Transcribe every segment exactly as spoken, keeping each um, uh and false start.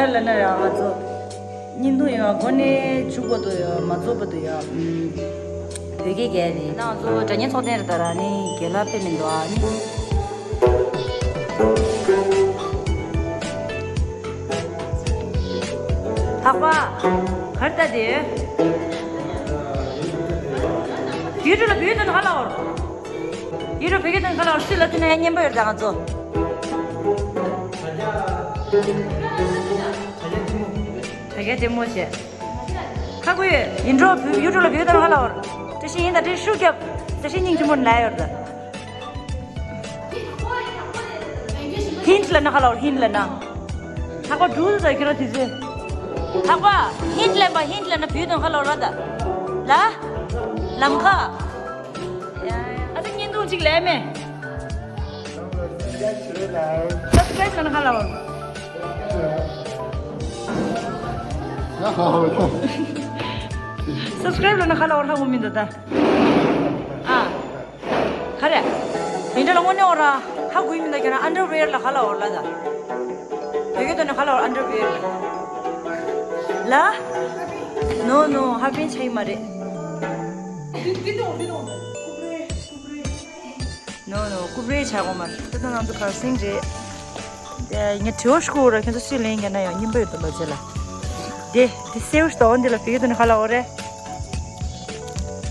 ལ་ན་ར་ང་ཚོ་བརྙན་ཐུང་ཡོད་འགོ་ནས་མཇུག་བར་དུ་ཡོད་མ་རྫོགས་བར་དུ་ཡོད། ཨུམ། བོད་སྐད་རྒྱག་ནི་ང་ཚོ་དྲ་བརྙན་ཚོགས་ཐེངས་རེ་ད་ར་ནི་རྒན་ལགས་ཕེབས་མི་འདུག་ཨ་ནི། ལྷག་པ། གར་ལྟ་དེ། ཡུ་ཊུབ་ལ་བོད་དོན་ཧ་ལ་བོར། ཡུ་ཊུབ་བོད་སྐད་དོན་ཁ་ལ་བར་སུས་ལ་ཐུག་ན་ཡང་སྙན་པོ་ཡོད་ད་ང་ཚོ། དྲ་རྒྱ་ལྟད་མོ་བྱས། ཁ་ཁུ་ཡིན་འགྲོ་ཡུ་ཊུབ་ལ་བོད་དོན་ཁ་ལ་བར། བཀྲ་ཤིས་ཡིན་ད་བཀྲ་ཤིས་ཤུགས་རྒྱབ། བཀྲ་ཤིས་སྙིང་རྗེ་མོ་ལ་ཡོད་ད། ཧིན་ལ་ན་ཁ་ལ་བར་ཧིན་ལ་ན། ལྷག་པ་འགྲུལ་ད་ཁྱེད་རང་དེ་ཚེ། ལྷག་པ་ཧིན་ལ་ན་བོད་དོན་ཁ་ལ་བར་ལ་ད། ལ། ལམ་ཁ། ཨ་ཙི་བརྙན་ཐུང་གཅིག་ལས་མེད། སབ་སི་ཀ་རེབ་ལ་ན་ཁ་ལ་བ། སབ་སི་ཀ་རེབ་ལ་ན་ཁ་ལ་བ་ཧ་གོ་མི་འདུག་ད། ཨ། ག་རེ། མི་འདྲ་ལ་དངོས་གནས་འོ་ར། ཧ་གོ་མི་འདུག་ཁྱེད་རང་ཨན་ཌར་ཝེར་ལ་ཁ་ལ་བ་ལ་ད། བོད་སྐད་དོན་ནི་ཁ་ལ་བ་ཨན་ཌར་ཝེར་ལ། ལ། ནོ་ནོ་ཧ་པན་ཆ་ཡི་མ་རེད། ནོ་ནོ་ཀུབ་རེ་ཆག་གོ་མར་ཏི་ཏི་ནང་དུ་གར་སིང་རེད། དེ་ངས་དྲི་བ་ཤོད་ར་ཁྱོད་ཚོ་སུས་ལེན་གྱི་ན་ཡང་སྙིང་པོ་ཡོད་དོ་ལོ་ཅེ་ལ། དེ་དེ་སེའུ་ཞིག་དོ་འདི་ལ་བི་གི་དོ་ནི་ཧ་ལ་འོ་རེ།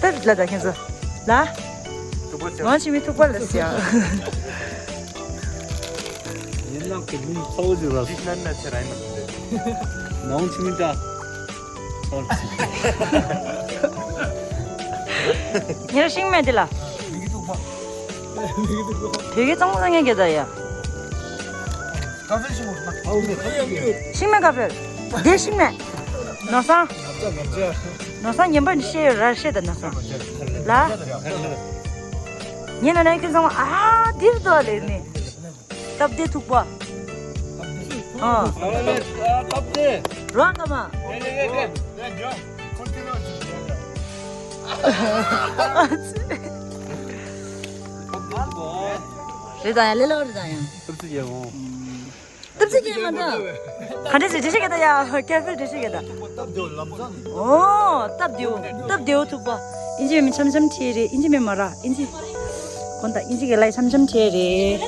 ཏི་ལ་ད་ཁྱོད་ཚོ་ལ། ལོང་ཆི་མི་ཐུག་པ་ལ་སི་ཡ། ཡིན་ནང་གི་མི་ཚོ་ཞིག་ར་སི་ནན་ན་ཆེ་ར་ཡིན་ན་ལོང་ཆི་མི་ད། ཉེར་ཤིང་མེད་དེ་ལ། བོད་སྐད་གཙང་མ་ངས་གེ་ད་ཡ། ཤིང་མེད་ཀ་ཕེར། དེ་ཤིང་མེད། ནོར་སང་། ནོར་སང་ཉན་པ་ནི་ཤེས་ཡོད་ར་ཤེས་ད་ནོར་སང་། ལ། ཉེ་ན་ནས་ཁྱོད་ཚང་མ་ཨ་འདིར་དོ་ལེ་ནི། སྟབས་བདེ་ཐུག་པ། ཨ། སྟབས་བདེ། རོང་ཀ་མ། རེད་ད་ཡང་ལེ་ལོ་རེད་ད་ཡང་། སྟབས་བདེ་ཡང་། སྟབས་བདེ་ཡང་མ་འདྲ། ག་འདྲ་ཟེར་འགྲེལ་བཤད་ག་ད་ཡ་ཀེ་ཧྥེ་འགྲེལ་བཤད་ག་ད། ཨོ་སྟབས་བདེའོ་སྟབས་བདེའོ་ཐུག་པ། ཨིན་ཇི་མི་འཆམ་འཆམ་ཁྲིད་རེད། ཨིན་ཇི་མི་མ་ར་ཨིན་ཇི། གོན་ད་ཨིན་ཇི་གི་ལའི་འཆམ་འཆམ་ཁྲིད་རེད།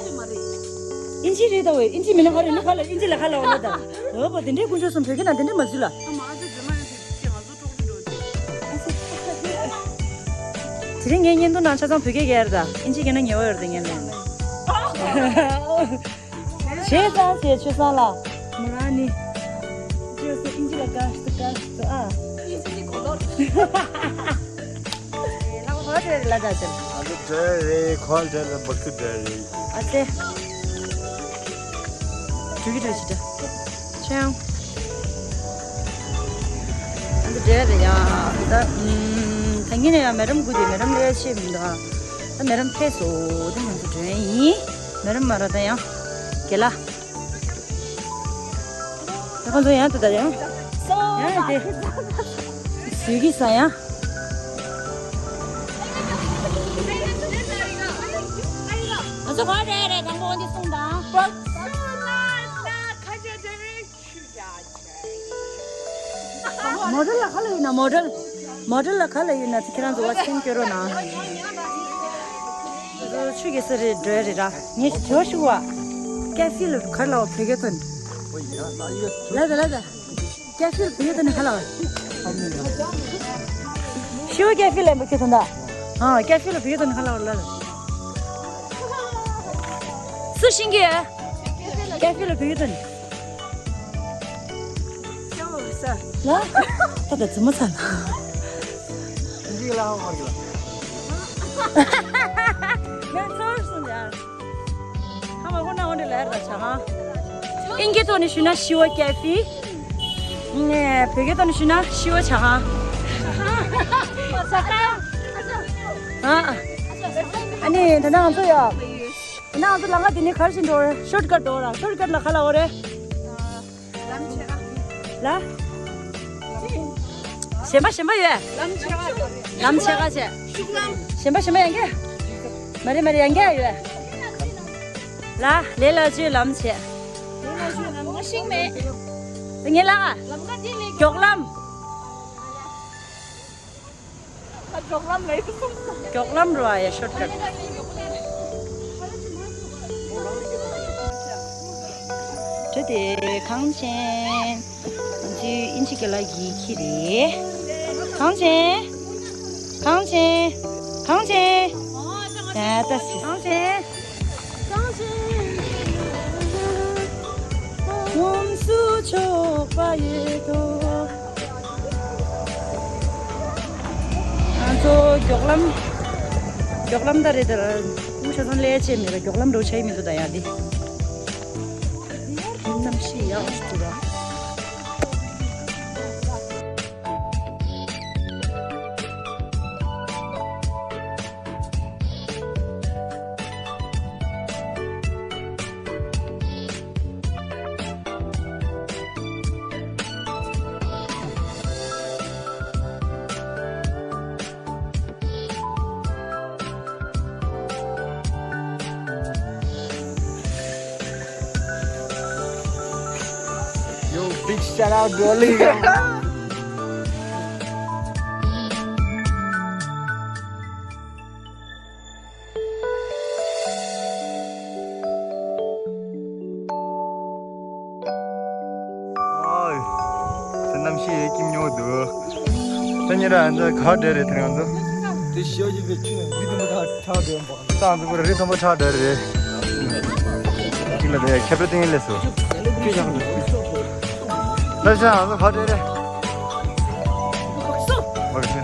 ཨིན་ཇི་རེད་ད་ཝེ། ཨིན་ཇི་མི་ན་ཧ་རེ་ན་ཧ་ལ་ཨིན་ཇི་ལ་ཧ་ལ་ཝ་ལ་ད། ཨོ་པ་དེ་འདྲའི་དཀོན་མཆོག་གསུམ་བོད་སྐད་ནང་དེ་འདྲའི་མ་བཟོས་ལ། དེ་རིང་ངའི་བརྙན་ཐུང་ནང་ཆ་ཚང་བོད་སྐད་རྒྱག་ཡ་རེད་ད། ཨིན་ཇི་རྒྱག་ན་ཉེ་བ་ཡོད་རེད་ད་ངས་ལན། བྱས་ཙང་ཟེར་ཆོས་བཟང་ལ། མོ་རང་ནི། ཅི་ཡོད་སེ་ཨིན་ཇི་ལ་དགའ་ཤི་དགའ་ཤི་ཨ། ཨིན་ཇི་ནི་གོ་ལོར། ལ་ཁོ་དེ་ལ་དགའ་ཅན། ཨ་ལོ་དྲ་རེད་ཁོ་དྲ་ལ་བག་སུ་དྲ་རེད། ཨ་ཙེ། དྲུག་གི་དྲུག་ཅི་དྲ། ཆེང་། ཨ་ཙེ་དྲ་རེད་ཡ། ད་ད་ངེད་ནས་ཡ་མེ་རམ་དགུ་དེ་མེ་རམ་ལས་ཆེ་མི་འདུག་ཨ། ད་མེ་རམ་ཕེ་སོ་དེ་ང་ཚོ་དྲན་ཡིན། མེ་རམ་མ་ར་ད་ཡང་། གེ་ལ། ད་ཁོང་ཚོ་ཡང་དུ་ད་ཡང་། ཡང་དེ། སུས་ཀྱི་ས་ཡང་། ང་ཚོ་ག་རེ་རེ་དང་པོ་འདི་གསུངས་དང་། མོ་ཌལ་ལ་ག་ལ་ཡོད་ན་མོ་ཌལ། མོ་ཌལ་ལ་ག་ལ་ཡོད་ན་ཁྱེད་རང་ཚོ་བ་ཆེན་སྐྱོ་རོགས་གནང་། ཆུ་གེ་སར་རེད་འགྲོ་ཡ་རེད་ར། ངས་དྲི་བ་ཞུ་བ། ཀེ་ཧྥེ་ལ་ག་ལ་བ་བོད་སྐད་ཐོན། ལ་ད་ལ་ད། ཀེ་ཧྥེ་ལ་བོད་སྐད་ཐོན་ནི་ག་ལ་བ། ཤི་བ་ཀེ་ཧྥེ་ལ་བོད་སྐད་ཐོན་ད། ཨ་ཀེ་ཧྥེ་ལ་བོད་སྐད་ཐོན་ནི་ག་ལ་བ་ལ་ད། སུ་ཤེས་ཀྱི་ཡོད། ཀེ་ཧྥེ་ལ་བོད་སྐད་ཐོན། ལ། ད་ད་ཙི་མོ་ཚ་ལ། འདི་ལ་ཧོ་ཧོ་ལ། ངས་ཚོར་སོང་ཡ། ཧ་མ་ཧོ་ན་འོ་འདྲ་ལ་ར་ཆ་ཧ། ཨིན་སྐད་ཐོག་ནས་ཞུས་ན་ཤི་བ་ཀེ་ཧྥེ། ངས་བོད་སྐད་ཐོག་ནས་ཞུས་ན་ཤི་བ་ཆ་ཧ། ཨ། ཨ་ནི་ད་ནང་ང་ཚོ་ཡ། ད་ནང་ང་ཚོ་ལམ་ཁ་འདི་ནས་ག་རེ་བཞིན་འགྲོ་རེད། ཤོར་ཀཊ་འགྲོ་ར། ཤོར་ཀཊ་ལ་ག་ལ་འོ་རེད། ལ། གཞན་པ་གཞན་པ་ཡོད། ལམ་ཆེ་ཁ། ལམ་ཆེ་ཁ་བྱས། ཤུག་ལམ། གཞན་པ་གཞན་པ་ཡང་ག་མ་རེད་མ་རེད་ཡང་ག་ཡོད། ལ་ལས་ལ་ཆུའི་ལམ་བྱས། ལས་ལ་ཆུའི་ལམ་ཤིང་མེད། ངེད་ལགས། ལམ་ཁ་འདི་ལས་མགྱོགས་ལམ། མགྱོགས་ལམ་རེད་ཡ། ཤོར་ཀཊ། དེ་དེ་གངས་ཅན། ང་ཚོའི་ཨིན་ཇི་རྒན་ལགས་ཀྱི་ཁྱི་རེད། གངས་ཅན། གངས་ཅན། གངས་ཅན། ད་ལྟ་སི་གངས་ཅན། གངས་ཅན། ངོམ་སུ་ཆོག་པ་ཡོད་དོ། ང་ཚོ་མགྱོགས་ལམ། མགྱོགས་ལམ་ད་རེད་ད། ཁོང་ཆ་ཚང་ལས་བྱེད་མེད་ལ་མགྱོགས་ལམ་འགྲོ་བྱ་ཡི་མི་འདུག་ད་ཡང་འདི། གནམ་གཤིས་ཡག་ཞིག་འདུག་ར། Yo, big shout out to Aliga. ཨོའི། ད་གནམ་གཤིས་སྐྱིད་ཉོ་འདུག་ད་ཉེ་ར་ཨ་ནི་ག་བ་འདྲ་རེད་དེ་རང་ཚོ། དེ་ཞོ་ཡི་བེ་ཆུ་ནང་རི་དུམ་བུ་ཐག་ཐག་འདྲ་ཡོང་པ། ཏང་ཚོ་པུ་ར་རི་དུམ་བུ་ཐག་འདྲ་རེད། གཅིག་ལ་དེ་ཁྱད་པར་ཏིང་ལས་སོ། ལ་ཤ་ང་ཚོ་ག་བ་འདྲ་རེད། བག་སོ། བག་སོ།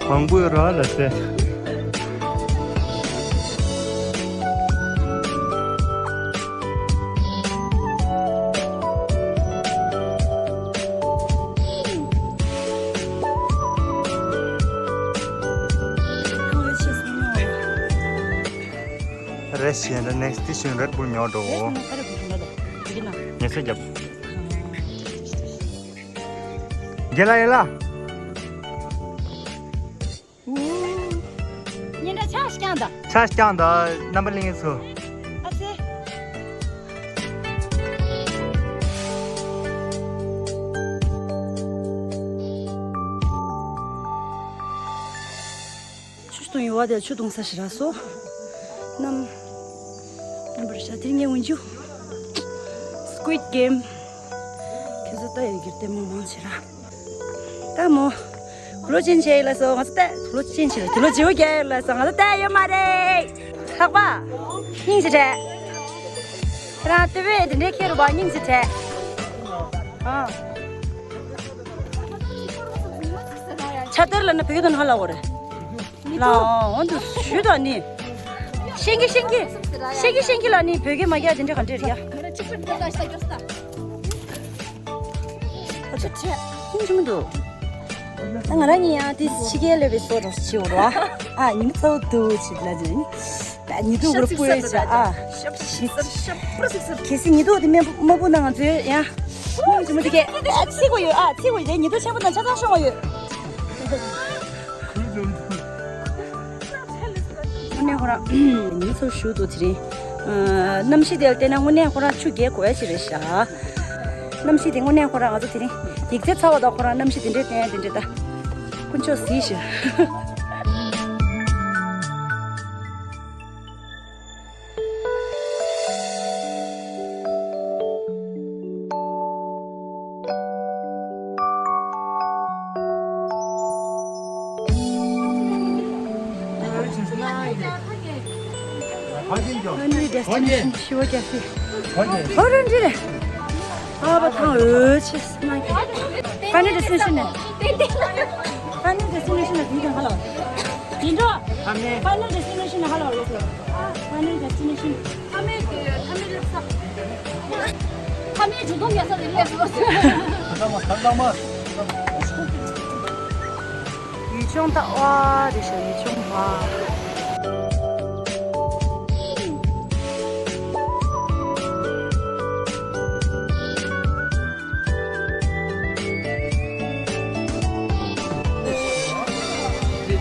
མང་པོ་ཡོད་ར་ལ་སེ། རེད་ཤེས་ན་ནེག་སི་ཊི་ཤིན་རེད་བུལ་ཉོ་འགྲོ། ངས་ཚེ་རྒྱབ། རྒྱལ་ལ་ཡེ་ལ། ཉིན་རེ་ཆ་རྐྱང་དང་། ཆ་རྐྱང་དང་རྣམ་པ་གླིང་ཚོ། ཨ་ཙི། ཆུ་བཏུང་ཡོད་བ་དེ་ཆུ་བཏུང་ས་ཞིག་རག་སོ། གནམ། གནམ་པར་ཤ་དེ་ངས་འུན་ཆུ། Squid Game། ཁྱེད་ཚོ་ལྟ་ཡོད་ཀྱི་ལྟད་མོ་མང་ཆེ་ར། ལྟད་མོ། གུ་ལོ་ཅན་ཆེ་ལ་སོ་ང་ཚོ་ལྟ་གུ་ལོ་ཅན་ཆེ་ལ་གུ་ལོ་ཇིའུ་རྒྱལ་ལ་སོ་ང་ཚོ་ལྟ་ཡོད་མ་རེད། ལྷག་པ། སྙིང་རྗེ་རེད། ཁྱེད་རང་ལྟོས་བས་དེ་འདྲའི་ཁྱེད་རུ་བ་སྙིང་རྗེ་རེད། ཨ། ཆར་དར་ལ་ན་བོད་ཀྱི་དོན་ཧ་ལ་འོ་རེད། ལ་འོན་དུ་ཞུ་དང་ནི། ཤེང་གི་ཤེང་གི་ཤེང་གི་ཤེང་གི་ལ་ནི་བོད་སྐད་མ་རྒྱག་དེ་འདྲ་ག་འདྲ་རེད་ཡ། ཁུངས་ཆུང་འདུག་ད་ང་རང་གཉིས་ཡང་དེ་ཕྱི་རྒྱལ་ལས་པའི་སོ་རོ་ཞིག་བྱེད་འོ་ར། ཨ་ཉིན་ཚོ་འདུག་ཅིག་ལ་ཟིན། ད་ཉི་གདུགས་རུ་སྤོས་བྱ་ཨ། ཤབ་ཤིག་ཤབ་ཤབ་པ་ཤིག་ཤབ། གལ་སྲིད་ཉི་གདུགས་དེ་མེད་མ་བུ་ན་ང་ཚོའི་ཡང་། ཁུངས་ཆུང་མོ་དེ་གས་ཨ་ཚིག་གོ་ཡོད་ཨ་ཚིག་གོ་ཡོད་ཉི་གདུགས་ཆེན་པོ་དང་ཆ་ཚང་ཤོང་བ་ཡོད། དངོས་གནས་ཁོ་རང་ཉིན་ཚོ་ཞུ་འདུག་དེ་རིང་། ཨ། གནམ་གཤིས་དེ་ལ་བལྟས་ན་དངོས་གནས་ཁོ་རང་ཆུ་རྒྱག་དགོས་ཡ་ཞིག་རེད་ཤག་གནམ་གཤིས་དེ་དངོས་གནས་ཁོ་རང་ང་ཚོ་དེ་རིང་ཡིག་ཚད་ཚ་བ་དང་ཁོ་རང་གནམ་གཤིས་དེ་འདྲས་བསྟན་དེ་འདྲས་ད། དཀོན་མཆོག་གཟིགས་ཤག Final destination, Shiva Cafe. Hold on, hold on. ཨ་བ་ཐང་ཨོ་ཆེ་སི་མ་གི། Final destination ནས། Final destination ནས་དེང་སང་ཧ་ལ་བ། དེ་འགྲོ། Final destination ནས་ཧ་ལ་བ་ལོ། Final destination། ཐ་མའི་གི་ཐ་མའི་ལེབ་ས། ཐ་མའི་ཇུ་དོང་རྒྱག་ས་དེ་ལེབ་སོ། ཡུལ་ལྗོངས་ད་ཝ་རེད་ཤག་ཡུལ་ལྗོངས་ཝ།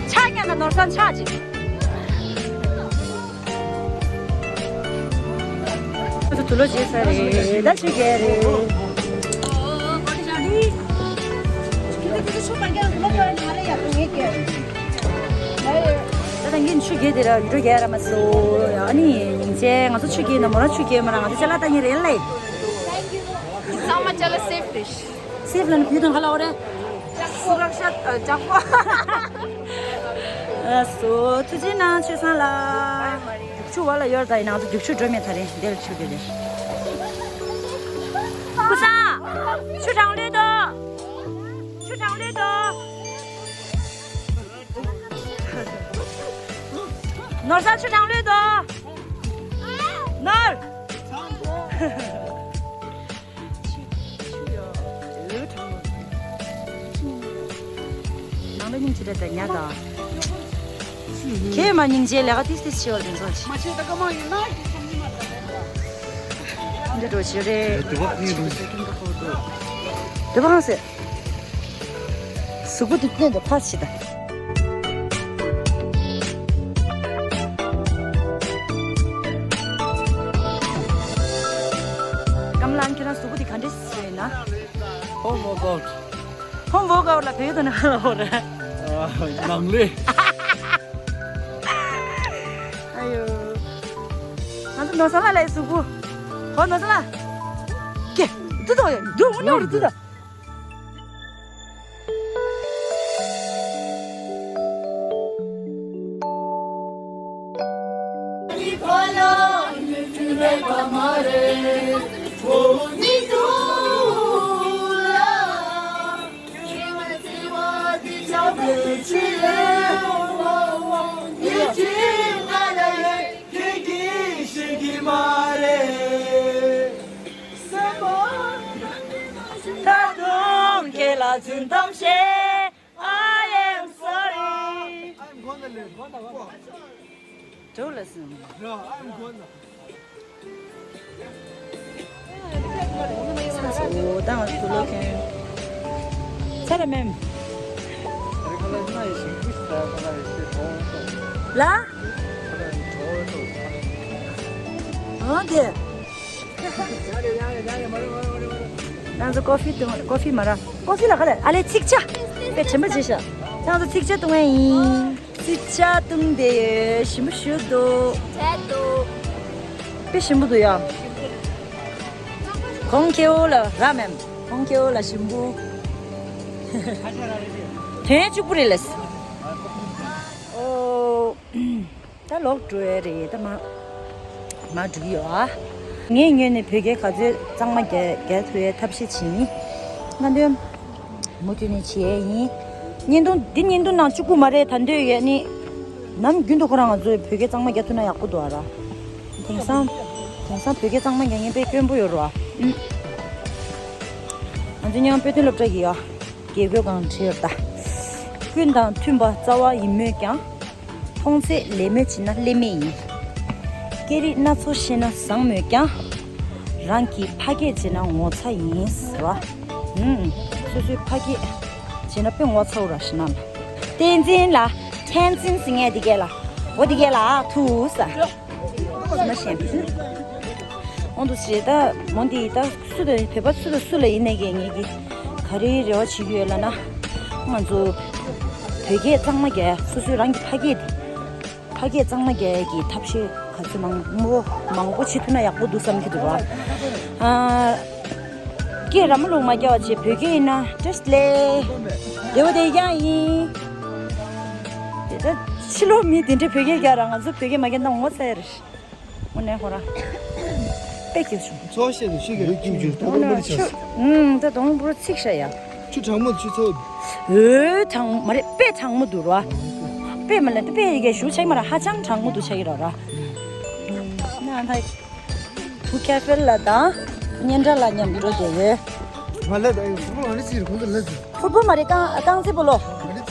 ཕྱག་རྒྱག་ན་ནོར་བཟང་ཕྱག་ཅིག་དུ་ལོ་བྱས་ཚར་རེད། ད་ཆུ་རྐྱལ་རེད། ད་ད་གིན་ཆུ་རྐྱལ་དེ་ར་ཡུ་རོ་རྐྱལ་ར་མ་སོ། ཨ་ནི་སྙིང་རྗེ། ང་ཚོ་ཆུ་རྐྱལ་ན་མོ་རང་ཆུ་རྐྱལ་མོ་རང་ང་ཚོ་ཅ་ལག་ལྟ་ཉེ་རེད་ལེ། ཚང་མ་ཅ་ལག་སེབ་རེད། སེབ་ལ་ནི་བུ་དང་ཁ་ལ་འོ་རེད། སུ་རག་ཤ་ལྕགས་པོ། ཨ་སོ་ཐུགས་རྗེ་གནང་ཆོས་བཟང་ལ། ཆུ་བ་ལ་ཡོར་ད་ཡིན་ནང་དུ་རྒྱུག་ཆུ་འགྲོ་མེད་ད་རེད་འདིར་ཆུ་རྐྱལ་དེ། ཀུ་ས། ཆུ་གྲང་ལོས་དོ། ཆུ་གྲང་ལོས་དོ། ནོར་ས་ཆུ་གྲང་ལོས་དོ། ནོར། ནང་ལ་སྙིང་རྗེ་རེད་ད་ཉལ་ད། ཁྱེད་མ་སྙིང་རྗེ་ལས་ཀ་ཏིས་ཏིས་བྱེད་པ་དེ་ཚོ་ཆེ། མ་བྱེད་ད་ཀ་མ་ཡིན་ན་ཡིན་ཆམ་ཉི་མ་ད་རེད་ད། འདི་འགྲོ་བྱེད་རེད། དུ་བ་ཡིན་རུང་། དུ་བ་གང་ཟེར། གཟུགས་པོ་དེ་བསྟན་ཏེ་ཕར་ཕྱིན་ད། ཀམ་ལང་ཁྱེད་རང་གཟུགས་པོ་དེ་ག་འདྲས་བཟོས་ཡིན་ན། ཧོམ་ཝོག་ཨའུ་ཊི། ཧོམ་ཝོག་ཨའུ་ཊི་ལ་བོད་དོན་ཧ་ལ་ཧོ་ར། ནང་ལས། ཨ་ཡོ། ང་ཚོ་ནོར་ས་ལ་ལས་གཟུགས་པོ། ཧོ་ནོར་ས་ལ། ཀེ། འདི་དང་ཡ་འདི་འུ་ནོར་འདི་དང་། ད་དུང་ཁྱེད་ལ་རྫུན་གཏམ་བཤད། I am sorry. ཇོ་ལ་སུ། ས་སུ་དང་དུ་ལོ་ཁན། ས་ར་མེམ། ལ། འོ་དེ། ང་ཚོ་ཀོ་ཧྥི་བཏུང་། ཀོ་ཧྥི་མ་ར། ཀོ་ཧྥི་ལ་ག་ལ་ཨ་ལེ་ཚིག་ཆ། དཔེ་དྲན་པ་བྱེད་ཤག་ང་ཚོ་ཚིག་ཆ་བཏུང་བ་ཡིན། ཚིག་ཆ་བཏུང་དེ་ཞིམ་པོ་ཞུ་འདུག་དཔེ་ཞིམ་པོ་འདུག་ཡ། གོང་ཁེའུ་ལ་ར་མེམ། གོང་ཁེའུ་ལ་ཞིམ་པོ། དོན་གཅིག་པུ་རེད་ལས། ཨོ། ད་ལོག་འགྲོ་ཡས་རེད་ད་མ། མ་འགྲོ་གི་ཡོད་ཨ། ངའི་ངོས་ནས་བོད་སྐད་ག་ཚོད་གཙང་མ་རྒྱག་རྒྱག་ཐུབ་ཡས་ཐབས་ཤེས་བྱེད་ཡིན། ང་འདོན། མུ་མཐུད་ནས་བྱེད་ཡས་ཡིན། བརྙན་ཐུང་འདི་བརྙན་ཐུང་ནང་བཅུག་གི་མ་རེད་ད་འདོད་ཡས་ནི། ནམ་རྒྱུན་དུ་ཁོ་རང་ང་ཚོས་བོད་སྐད་གཙང་མ་རྒྱག་ཐུབ་ན་ཡག་པོ་འདུག་ཨ་ར། དེང་སང་། དེང་སང་བོད་སྐད་གཙང་མ་རྒྱག་མཁན་དཔེ་དཀོན་པོ་ཡོད་རེད་བ། ཨུམ། ང་ཚོ་མཉམ་དཔེ་སྟོན་སློབ་གྲྭ་གི་ཡ། དགེ་བསྐོས་གང་བྲིས་ཡོད་ད། ཀུན་དང་མཐུན་པ་རྩ་བ་ཡིན་མོད་ཀྱང་། མཐོང་ཚད་ལད་མོ་བྱེད་ན་ཀླད་མེད་ཡིན། སྐད་རིགས་སྣ་ཚོགས་ཤེས་ན་བཟང་མོད་ཀྱང་། རང་གི་ཕ་སྐད་བྱེད་ན་ངོ་ཚ་ཡིན་ཟེར་བ། ཧུམ། སོ་སོའི་ཕ་སྐད་བྱེད་ན་དཔེ་ངོ་ཚ་བོ་ར་ཤི་ན། བསྟན་འཛིན་ལ། བསྟན་འཛིན་ཟེར་མཁན་འདི་གས་ལ། འོ་འདི་གས་ལ་ཐུག་ས། མ་ཤེས། འོང་དུ་ཞེས་ད་མོ་འདི་ད་སུ་དང་བོད་པ་སུ་དང་སུ་ལ་ཡིན་ནའི་གས་ངེད་ཀྱི་ག་རེའི་རེ་བ་བྱེད་ཀྱི་ཡོད་ལབ་ན། ང་ཚོ་བོད་སྐད་གཙང་མ་རྒྱག་སོ་སོའི་རང་གི་ཕ་སྐད་དེ། ཕ་སྐད་གཙང་མ་རྒྱག་ཡས་ཀྱི་ཐབས་ཤེས་ག་ཚོད་མང་པོ་མང་པོ་བྱེད་ཐུབ་ན་ཡག་པོ་འདུག་བསམ་གྱི་འདུག་བ། ཨ། སྐད་ར་མ་ལུག་མ་རྒྱག་པ་བྱས་བོད་སྐད་ཡིན་ན་བཀྲ་ཤིས་བདེ་ལེགས། བདེ་བོ་བདེ་རྐྱང་ཡིན། དེ་ད་ཕྱི་ལོགས་མི་དེ་འདྲའི་བོད་སྐད་རྒྱག་ར་ང་ཚོ་བོད་སྐད་མ་རྒྱག་ན་ངོ་ཚ་ཡ་རེད། དངོས་གནས་ཁོ་རང་། དཔེ་སྐྱིད་བྱུང་། ཚོགས་ཤེས་དུ་ཤི་གི་རེད་ཀྱིན་ཅུ་དོ་ལོ་མར་ཆ། ཨུམ་ད་དོང་པོ་རོ་ཚིག་ཤ་ཡ། ཆུ་གྲང་མོ་ཆུ་ཚོད། འོ་གྲང་མ་རེད་དཔེ་གྲང་མོ་འདུག་ར། དཔེ་མ་ལ་དཔེ་ཡི་གེ་ཞུ་ཆག་མ་ར་ཧ་ཅང་གྲང་མོ་འདུག་ཆག་གི་ར་ར། ན་ད། བུ་ཁེ་ཧྥེལ་ལ་དང་། བུ་གཉན་དྲ་ལ་མཉམ་འགྲོ་བསྡད་ཡོད། ང་ལ་ད་ཡོད་ཧྥུ་ལོ་ང་ལ་ཅི་རེད་ཁོང་ཚོ་ལ་ཅི། ཧྥུ་ལོ་མ་རེད་རྐང་རྐང་རྩེད་སྤོ་ལོ།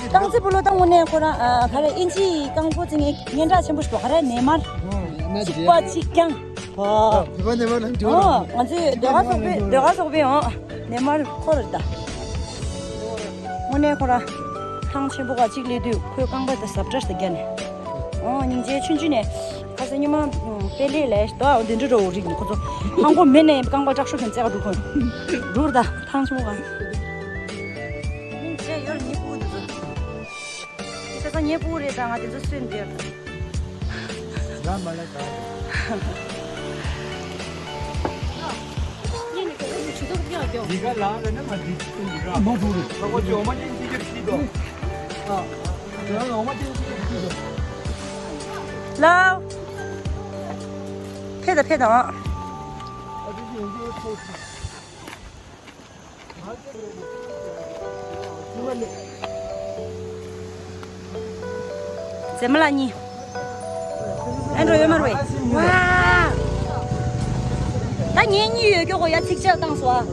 རྐང་རྩེད་སྤོ་ལོ་ད་དངོས་གནས་ཁོ་རང་ཨ་ག་རེ་ཨིན་ཇིའི་རྐང་སྤོ་རྩེ་མཁན་སྙན་གྲགས་ཆེན་པོ་ཞིག་འདུག་ག་རེ་ནེ་མར། གཅིག་པ་གཅིག་རྐྱང་། བ། བོད་པ་ནེ་མར་ལ་འདྲི་བ་ཨོ་རང་། ང་ཚོས་ཟློས་གར་ཚོགས་པའི་ཟློས་གར་ཚོགས་པའི་ཨོ་ནེ་མར་ཁོ་རེད་ད། དངོས་གནས་ཁོ་རང་ཐང་ཆེན་པོ་ག་གཅིག་སླེབས་དུས་ཁོའི་རྐང་པ་དེ་ཟབ་ཀྲ་ཞིག་བརྒྱབ་ནས། ཨོ་སྙིང་རྗེ་ཆུང་ཆུང་ནས། ཁ་སང་ཉི་མ་པེ་ལེ་ལས་ད་འདི་འདྲ་འགྲོ་རིག་ནི་ཁོ་ཚོ་ཧང་གོ་མེ་ནས་རྐང་པ་བཀྲག་ཤོ་མཁན་བཙལ་ག་འགྲོ་ཁོ་འགྲུར་ད་ཐང་ཆུང་ག་ཅེ་ཡོར་ཉི་པུ་འདི་ཚོ་ཁ་སང་ཉི་པུ་རེད་ད་ང་དེ་ཚོ་སུན་དེར། ལའོ། ཕེ་ད་ཕེ་ད། མཛེས་མ་ལགས་གཉིས། ཨེ་འགྲོ་ཡོད་མ་རེད། ཝ། ད་ངེད་གཉིས་ཡོད་སྐྱོ་གོ་ཡ་ཚིག་ཆག་བཏང་སོ་ཨ།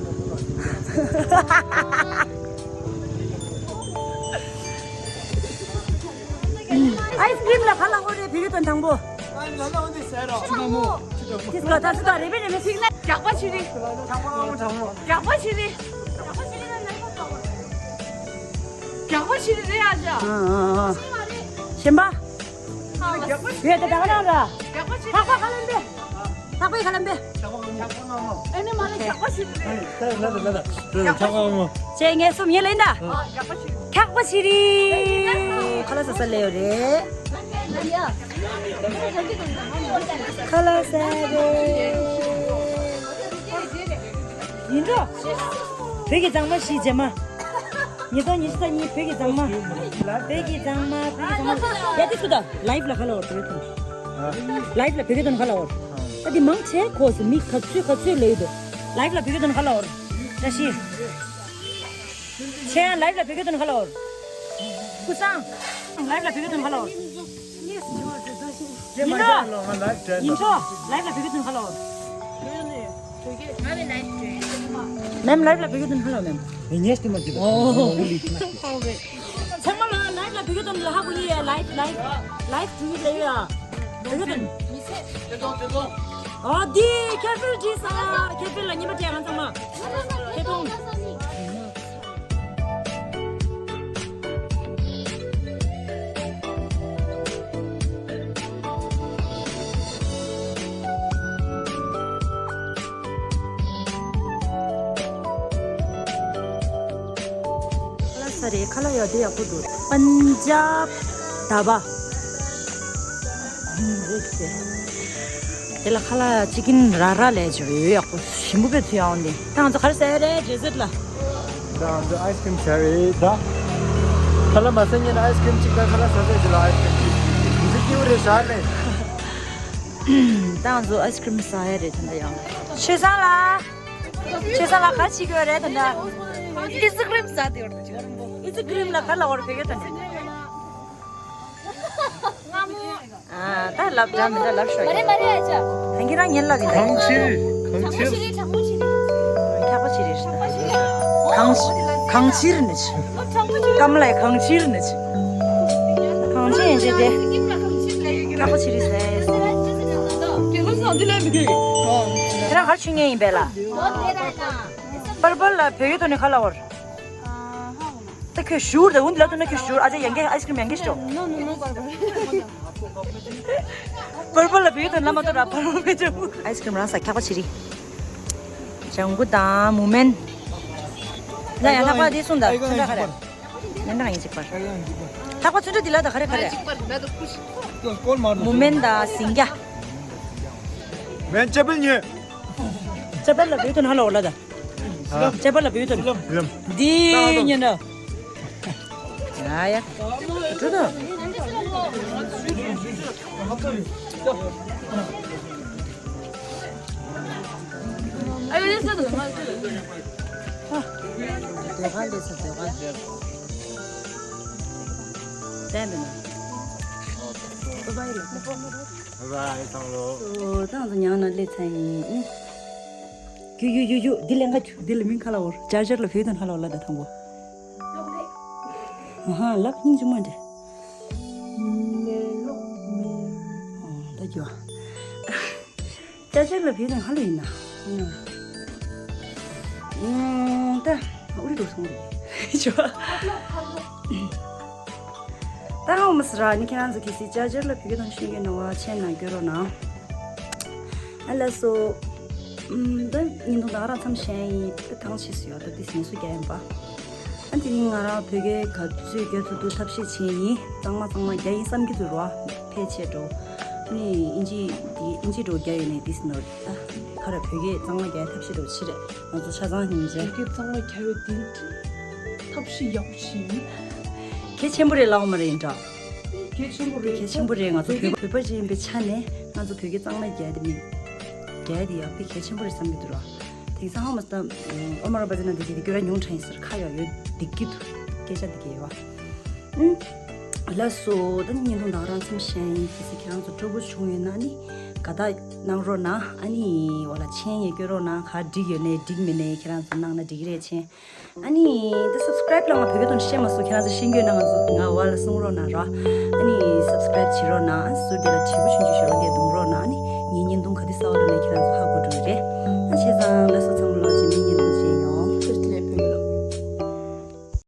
ཨའི་སི་ཀྲིམ་ལ་ག་ལ་འོ་རེད་བེ་གི་དོན་དང་པོ། ཨའི་ལ་ལ་འོ་འདི་ཟེར་རོ། ཆུ་ནག་མོ། ཆུ་ནག་མོ། ཏིས་ག་ད་སུ་ད་རེ་བེ་རེ་མེ་ཚིག་ན་རྒྱག་པ་ཆི་རི། ཆག་པ་ངོ་ཆག་མོ། རྒྱག་པ་ཆི་རི། རྒྱག་པ་ཆི་རི་རེད་ཨ་ཅག་ཨ་ཨ་ཨ། གཞན་པ། རྒྱག་པ་ཆི་རི། ད་ག་རང་ར། རྒྱག་པ་ཆི་རི། ཧ་ཧ་ཧ་ལན་པེ། ལྷག་པའི་ཁ་ལམ་པས། ཨེ་ནི་མ་ལ་ཞག་པ་ཞིག་རེད། ལ་ད་ལ་ད་ལ་ཆག་པ་མོ། ཅེ་ངས་སུམ་ཡེ་ལེན་ད། ཞག་པ་ཞིག་ཁག་པ་ཞིག་རེད། ཁ་ལ་ས་ས་ལེ་ཡོད་རེད། ཁ་ལ་ས་རེད། ཡིན་འགྲོ། བོད་ཀྱི་མཛངས་མ་ཞིག་རྗེས་མ། ཉིས་སྟོང་ཉི་ཤུ་རྩ་གཉིས་བོད་ཀྱི་མཛངས་མ། བོད་ཀྱི་མཛངས་མ་བོད་ཀྱི་མཛངས་མ། ཡ་དེ་སུ་ད་ལའིབ་ལ་ཁ་ལ་འོར་བོད་དོན། ལའིབ་ལ་བོད་སྐད་དོན་ཁ་ལ་འོར། ད་དེ་མང་ཆེ་ཁོ་སུ་མི་ག་ཚོད་ག་ཚོད་ལས་ཡོད་དོ། ལའིབ་ལ་བོད་སྐད་དོན་ཁ་ལ་འོར། བཀྲ་ཤིས། ཆེ་ཡང་ལའིབ་ལ་བོད་སྐད་དོན་ཁ་ལ་འོར། སྐུ་སང་། ལའིབ་ལ་བོད་སྐད་དོན་ཁ་ལ་འོར། ཡིན་ནོ། ཡིན་ནོ། ལའིབ་ལ་བོད་སྐད་དོན་ཁ་ལ་འོར། མེམ་ལའིབ་ལ་བོད་སྐད་དོན་ཧ་ལོ་མེམ། ངས་ལྟད་མོ་བརྒྱབ། ཨོ། ཚང་མ་ལ་ལའིབ་ལ་བོད་སྐད་དོན་ལ་ཧ་གོ་ཡི་ཡ། ལའིབ་ལའིབ་ལའིབ་ཏུ་ཡི་ལེ་ཡ། བོད་སྐད་དོན། ཨོ་དེ་ཁེ་ཕིལ་ཇི་ས་ཁེ་ཕིལ་ལ་ཉི་མ་དྲན་ང་ཚང་མ། ཁེ་ཐོང་། ཁ་ལག་ཟ་རེད། ཁ་ལག་ཡག་དེ་ཡག་པོ་འདུག་པན་ཇབ་ད་བ། དེ་ལ་ཁ་ལག་ཅི་ཀིན་ར་ར་ལས་བྱོས་ཡག་པོ་ཞིམ་པོ་བེད་ཚུལ་ཡག་འདི་ད་ང་ཚོ་ག་རེ་ཟ་ཡ་རེད་ཌེ་ཟར་ལ། ད་ང་ཚོ་ཨའི་སི་ཀྲིམ་ཟ་རེད་ད། ཁ་ལག་མ་ཟ་ཉན་ན་ཨའི་སི་ཀྲིམ་གཅིག་དང་ཁ་ལག་ཟ་ཟ་ཅི་ལ་ཨའི་སི་ཀྲིམ་གཅིག་འདི་སྐྱིད་པོ་རེད་ཟ་ལེ། ད་ང་ཚོ་ཨའི་སི་ཀྲིམ་ཟ་ཡ་རེད་ད་ཡང་། ཆོས་བཟང་ལ། ཆོས་བཟང་ལ་ག་རེ་བྱེད་དགོས་རེད་ད་ད། ཨི་ཙི་ཀྲིམ་ཟ་དེ་བར་དུ་ཅི་བར་མོ། ཨི་ཙི་ཀྲིམ་ལ་ག་ལ་བར་བེད་སྐད་དང་ནི། ང་མོ། ཨ་ད་ལབ་འདྲ་མི་འདྲ་ལབ་ཤོག་མ་རེད་མ་རེད་ཨ་ཅག་ཧན་གི་རང་ཉན་ལབ་ཡིན་ད། གང་ཕྱིར་གང་གྲང་མོ་ཕྱིར། ཞིག་རེད་གྲང་མོ་ཞིག་རེད། ཁག་པོ་ཞིག་རེད། གྲང་མོ་ཞིག་རེད། གང་ཞིག་གང་ཕྱིར་ནི་ཞིག་གྲང་མོ་ཞིག་རེད། སྐམ་ལ་གང་ཕྱིར་ནི་ཞིག་གང་ཕྱིར་ཡིན་ཞེས་ཏེ། ཁག་པོ་ཞིག་རེད་ཟེར། དེ་རང་གར་ཆུ་ངན་ཡིན་པས་ལ། པར་པར་ལ་བོད་ཡིག་ཐོག་ནས་ག་ལ་བར། ད་ཁྱོད་ཞུར་དང་འུན་ལ་ཐུག་ན་ཁྱོད་ཞུར་ཨ་ཅག་ཡང་གི་ཨའི་སི་ཀྲིམ་ཡང་གི་ཤོག No, no, no, པར་པར། པར་པར་ལ་བེའུ་དང་ལ་མ་ཏོ་ར་པར་པར་བེ་ཅོ། ཨའི་སི་ཀྲིམ་རང་ས་ཁྱག་པ་ཆི་རི། ཇང་གུ་དང་མུ་མེན། ལ་ཡང་ལྷག་པ་དེ་གསུངས་ད་ཚུན་ཁ་རེ། ངན་འདྲ་ཡིན་གཅིག་པར། ལྷག་པ་ཚུན་ཁྲ་དེ་ལ་ད་ག་རེ་ག་རེ། མུ་མེན་དང་སིང་རྒྱ། མེན་ཅེ་པིལ་ཉོས། ཅེ་པིལ་ལ་བེའུ་དང་ཧ་ལ་འོ་ལ་ད། ཅེ་པིལ་ལ་བེའུ་དང་། འདི་ཉོས་ན། ཡ་ཡ། འགྲོ་དང་། ད་ང་ཚོ་ཉང་ན་སླེབས་ཚར་ཡིན། ཡུ་ཡུ་ཡུ་ཡུ། འདི་ལེན་ག་འདི་ལ་མིང་ཁ་ལ་འོར། ཅར་ཇར་ལ་བེའུ་དང་ཧ་ལ་འོ་ལ་ད་དང་པོ། ཨ་ཧ་ལབ་སྙིང་རྗེ་མོ་འདྲ། ཨོ་ད་རྒྱུ། ཅར་ཇར་ལ་བེའུ་དང་ཧ་ལ་ཡིན་ན། ཨོ་ད་ཨུ་རི་འགྲོ་སོང་རེད། ཅོ། ད་ཧ་མ་སི་ར་ནི་ཁྱེད་རང་ཚོ་གལ་སྲིད་ཅར་ཇར་ལ་བོད་སྐད་ཐོག་ཤེས་ཀྱི་ཡོད་ན་བ་མཆན་ནང་བཀོད་རོགས་གནང་། ཨ་ལགས་སོ། ཨམ། ད་བརྙན་ཐུང་ད་ག་རང་མཚམས་བཞག་ཡིན། ད་ཐང་ཆད་སོང་ཡ། ད་དེ་ངལ་གསོ་རྒྱག་ཡིན་པ། ཨ་དེ་རིང་ང་རང་བོད་སྐད་ག་ཚོད་རྒྱག་ཐུབ་ཐུབ་ཐབས་ཤེས་བྱས་ཡིན། གཙང་མ་གཙང་མ་རྒྱག་ཡིན་བསམ་གྱི་འདུག་ར། ཕལ་ཆེར་འགྲོ། ཨ་ནི་ཨིན་ཇི་དེ་ཨིན་ཇི་འགྲོ་རྒྱག་ཡོད་ནས་དེ་སི་ནོར། ཨ་ག་རེ་བོད་སྐད་གཙང་མ་རྒྱག་ཐབས་ཤེས་འགྲོ་བྱེད་རེད། ང་ཚོ་ཆ་ཚང་ཡིན་རེད། བོད་སྐད་གཙང་མ་རྒྱག་ཡོད་དེ་ཐབས་ཤེས་ཡག་པོ་བྱས་ཡིན། གལ་ཆེན་པོ་རེད་ལབ་མ་རེད་ཡིན་འདྲ། གལ་ཆེན་པོ་རེད། གལ་ཆེན་པོ་རེད། ང་ཚོ་བོད་བོད་པ་ཅིག་ཡིན་པའི་ཆ་ནས་ང་ཚོ་བོད་སྐད་གཙང་མ་རྒྱག་དེ་མིན། རྒྱག་དེ་ཡག་པའི་གལ་ཆེན་པོ་རེད་བསམ་གྱི་འདུག་ར། དེང་སང་ཧ་མ་སི་ད་ཨོ་མ་ར་པ་ཛི་ན་འདི་གི་དེ་སྐྱོ་ར་ཉུང་དྲགས་ཡིན་ཟེར་ཁ་ཡོག་ཡོད་འདི་གི་འདུག་སྐད་ཆ་འདི་གི་ཡོད་བ། ཨུམ། ལགས་སོ། ད་ནི་བརྙན་ཐུང་ད་ག་རང་མཚམས་བཞག་ཡིན། གལ་སྲིད་ཁྱེད་རང་ཚོ་སྤྲོ་པོ་བྱུང་ཡོད་ན་ནི་དགའ་རྟགས་གནང་རོགས་གནང་། ཨ་ནི་འོ་ལ་མཆན་ཡང་བཀོད་རོགས་གནང་། ག་འགྲིག་ཡོད་ནའི་འགྲིག་མེད་ནའི་ཁྱེད་རང་ཚོ་གནང་ན་འགྲིག་གི་རེད་མཆན། ཨ་ནི་ད་སབ་སི་ཀ་རེབ་ལ་ང་བོད་སྐད་ཐོག་ནས་བཤད་མ་སོང་། ཁྱེད་རང་ཚོ་ཤེས་ཀྱི་ཡོད་ན་ང་ཚོ་ང་བ་ལ་གསུང་རོགས་གནང་ར། ཨ་ནི་སབ་སི་ཀ་རེབ་བྱེད་རོགས་གནང་། ཨ་ཟུར་དེ་ལ་དྲིལ་བུ་ཆུང་ཆུང་ཞིག་ཡོད་ར། དེ་རྡུང་རོགས་གནང་། ཨ་ནི་ངའི་བརྙན་ཐུང་ག་དུས་གསར་པ་